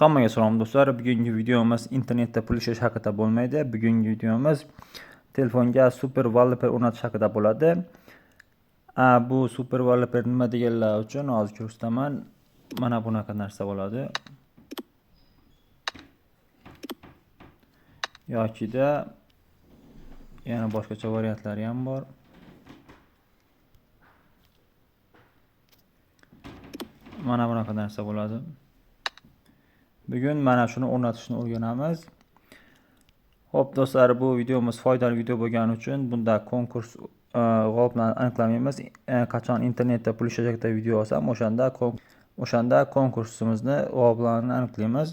Hammaga salom do'stlar. Bugungi videomiz internetda pul ishlash haqida bo'lmaydi. Bugungi videomiz telefonga super wallpaper o'rnatish haqida bo'ladi. Bu super wallpaper nima deganlar uchun hozir ko'rsataman. Mana bunaqa narsa bo'ladi. Yokida yana boshqacha variantlari ham bor. Mana bunaqa narsa bo'ladi. Bugun mana shuni o'rnatishni o'rganamiz. Xo'p do'stlar, bu videomiz foydali video bo'lgani uchun bunda konkurs g'oliblarni aniqlamaymiz. Qachon internetda pul ishlashda video olsam, o'shanda konkursimizni g'oliblarini aniqlaymiz.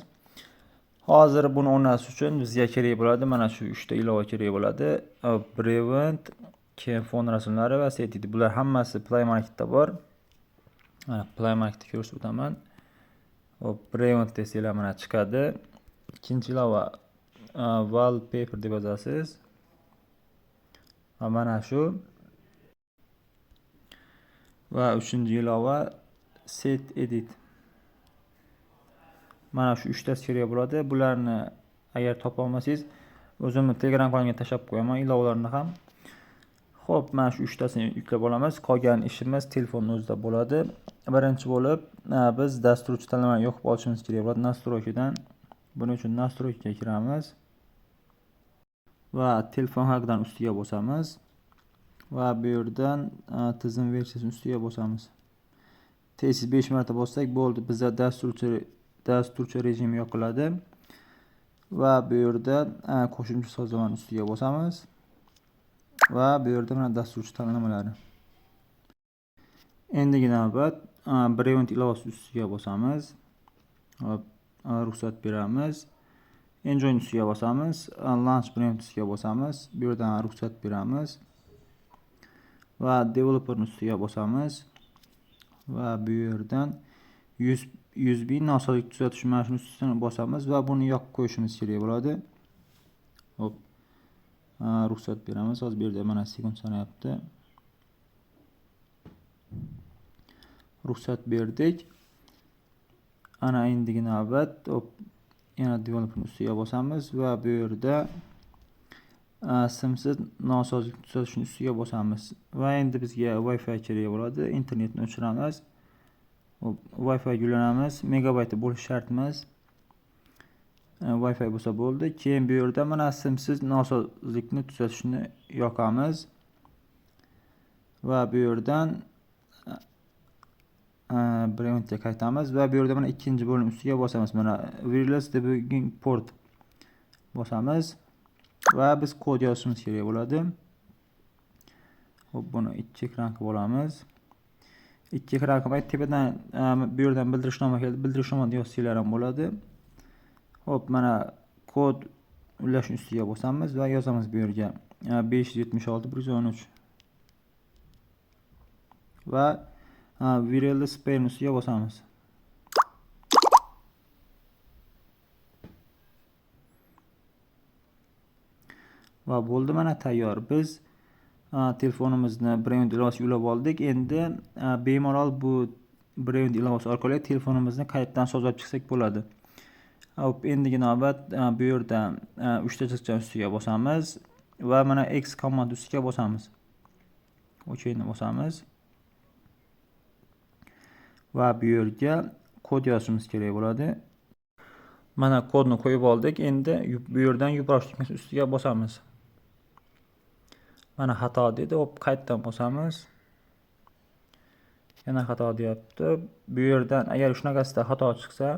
Hozir buni o'rnatish uchun bizga kerak bo'ladi mana shu 3 ta ilova kerak bo'ladi. Brevent, keyin fon rasmlari va SetID. Bular hammasi Play Marketda bor. Mana Play Marketda ko'rsatib o'taman. Hop, Brevent desanglar mana chiqadi. Ikkinchi ilova wallpaper deb yozasiz. Va mana shu. Va uchinchi ilova Set Edit. Mana shu uchtasi kerak bo'ladi. Bularni agar topa olmasangiz, o'zimni Telegram kanalimga tashlab qo'yaman ilovalarni ham. Xo'p, mana shu uchtasini yuklab olamiz. Qolgan ishimiz telefonning o'zida bo'ladi. Birinchi bo'lib biz dasturchi tanlamani yoqib olishimiz kerak bo'ladi настройкаdan. Buning uchun настройкаga kiramiz va telefon haqidan ustiga bosamiz va bu yerdan tizim versiyasini ustiga bosamiz. Tez 5 marta bossak bo'ldi, bizda dasturchi rejimi yoqiladi va bu yerda qo'shimcha sozlamani ustiga bosamiz va bu yerda mana dasturchi tanlamalari. Endigi navbat Brevent ilovasi ustiga bosamiz. Hop, ruxsat beramiz. Enjoy ustiga bosamiz. Launch Brevent ustiga bosamiz. Bu yerdan ruxsat beramiz. Va developer ustiga bosamiz. Va bu yerdan 100 bin nosozlik tuzatish mana shuni ustidan bosamiz va buni yoqib qo'yishimiz kerak bo'ladi. Hop. Ruxsat beramiz. Hozir bu yerda mana sekund sanayapti. Ruxsat berdik. Ana endigi navbat, hop, yana developer ustiga bosamiz va bu yerda simsiz nosozlik tuzatishni ustiga bosamiz. Va endi bizga Wi-Fi kerak bo'ladi. Internetni o'chiramiz. Hop, Wi-Fi ulanamiz. Megabayt bo'lishi shart emas. Wi-Fi bo'lsa bo'ldi. Keyin bu yerda mana simsiz nosozlikni tuzatishni yoqamiz. Va bu yerdan Breventga qaytamiz va bu yerda mana ikkinchi bo'lim ustiga bosamiz. Mana wireless debugging port bosamiz va biz kod yozishimiz kerak bo'ladi. Xo'p, buni ikki ekran qilib olamiz. Ikki ekran qilib tepadan bu yerdan bildirishnoma keldi. Bildirishnomani yozsanglar ham bo'ladi. Xo'p, mana kod ulashni ustiga bosamiz va yozamiz bu yerga 576 113 va wireless pair ustiga bosamiz. Va bo'ldi, mana tayyor. Biz telefonimizni Brevent ilovasiga ulab oldik. Endi bemalol bu Brevent ilovasi orqali telefonimizni qaytadan sozlab chiqsak bo'ladi. Hop, endigi navbat bu yerda uchta chiziqcha ustiga bosamiz va mana X command ustiga bosamiz. OK ni bosamiz. Va bu yerga kod yozishimiz kerak bo'ladi. Mana kodni qo'yib oldik. Endi bu yerdan yuborish tugmasi ustiga bosamiz. Mana xato dedi. Hop, qaytadan bosamiz. Yana xato deyapti. Bu yerdan agar shunaqasida xato chiqsa,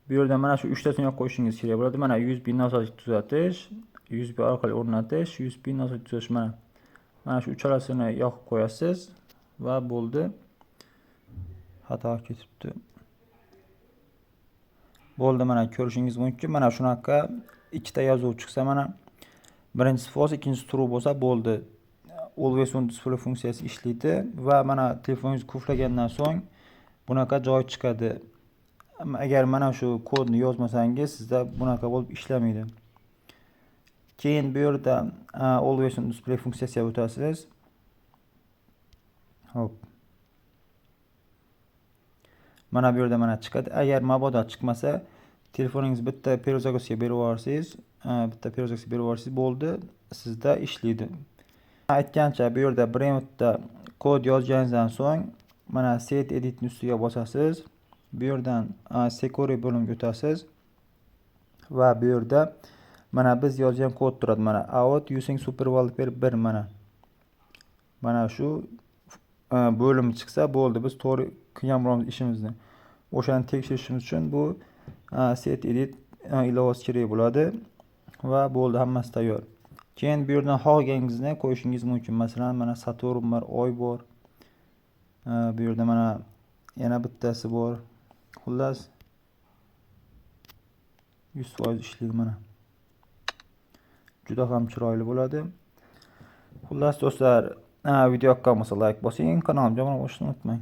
bu yerdan mana shu uchtasini yoqib qo'yishingiz kerak bo'ladi. Mana USB nosozlik tuzatish, USB orqali o'rnatish, USB nosozlik tuzatish mana. Mana shu uchalasini yoqib qo'yasiz va bo'ldi. Xato ketibdi. Bo'ldi, mana ko'rishingiz mumkin. Mana shunaqa ikkita yozuv chiqsa, mana birinchisi false, ikkinchisi true bo'lsa bo'ldi. Always on display funksiyasi ishlaydi va mana telefoningizni qulflagandan so'ng bunaqa joy chiqadi. Agar mana shu kodni yozmasangiz, sizda bunaqa bo'lib ishlamaydi. Keyin bu yerda always on display funksiyasiga o'tasiz. Hop. Mana bu yerda mana chiqadi. Agar mabodo chiqmasa, Telefoningiz bitta перезагрузка berib yuborsangiz, bitta перезагрузка berib yuborsangiz bo'ldi, sizda ishlaydi. Aytgancha, bu yerda Brainwoodda kod yozganingizdan so'ng mana Set Editni ustiga bosasiz. Bu yerdan Secure bo'limiga o'tasiz va bu yerda mana biz yozgan kod turadi. Mana "Auth using super wallpaper 1", mana. Mana shu bo'lim chiqsa bo'ldi, biz to'g'ri qilgan bo'lamiz ishimizni. O'shani tekshirishimiz uchun bu Set Edit ilovasi kerak bo'ladi va bo'ldi, hammasi tayyor. Keyin bu yerdan xohlaganingizni qo'yishingiz mumkin. Masalan, mana Saturn bor, Oy bor. Bu yerda mana yana bittasi bor. Xullas, 100% ishlaydi mana. Juda ham chiroyli bo'ladi. Xullas, do'stlar, video yoqqan bo'lsa, layk bosing, kanalimga obuna bo'lishni unutmang.